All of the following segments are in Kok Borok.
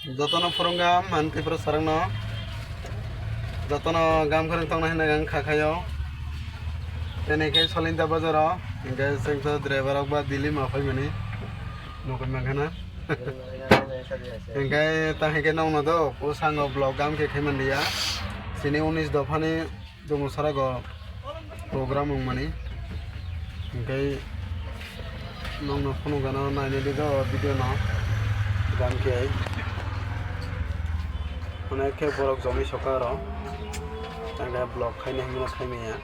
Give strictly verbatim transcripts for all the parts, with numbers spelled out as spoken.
Jotono phurunggam, ang Tripura sarangno. Jotono gam kwrwng tongna hinwi ang kha khaio. Tini khe Solinta bazaro, hingke chwngto driver rok ba Delhi ma phaimani. Nukwi mankha na. Hingke ta hingke nokno do, o sango vlog gam khe khaimanliya. Chini unis dophani Domo sarago program wngmani. Hingke nokno phunukgano nainai di do video no. Gam khe onek khe borok jomwi soka aro. Hingke vlog khaina hinmano khaimaya.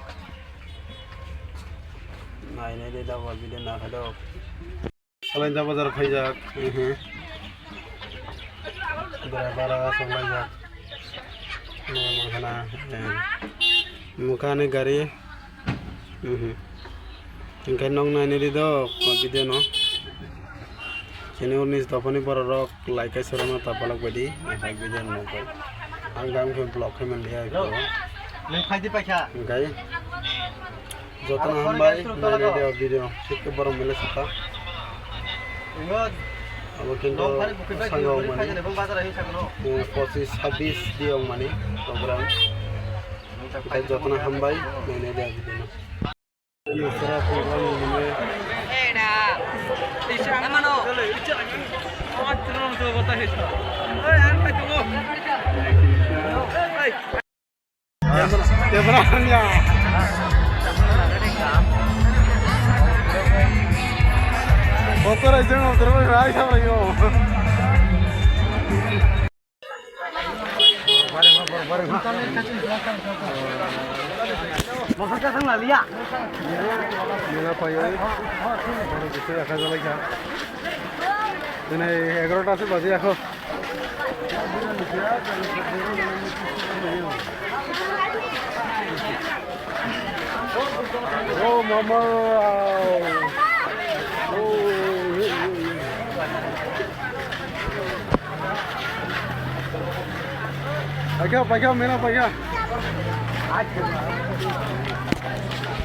Nainai di da bo video naikha do. Salainta bazar phaijak, ehe. Driver o chwnglaijak. Nokno mankha na, eh. Mukha ni gari, ehe. Hingke nok nainai di do, o video no. Chini unis dophani borok rok like kaisa rwna ta palak baidi, like video no nokbar. Ang gam khe vlog khai manliya. Hello. Nung phaidi paikha. Hingke. Jotono hambai, nainai di o video. Sikhe borok mile saka. Abo kintu sanga wngmani. Eh, pochis, sabis di wngmani program. Tei jotono hambai, nainai di o video no. Nusra program wngmani. Camera, camera hanya. Motor aja motor bai rai sa rai yo. Motor ka sang la liya. Mela payo. Boro kisa ya ka jala kya. Tene egarota se baje ako. Oh, mama. Oh, paikha, paikha, mela paikha.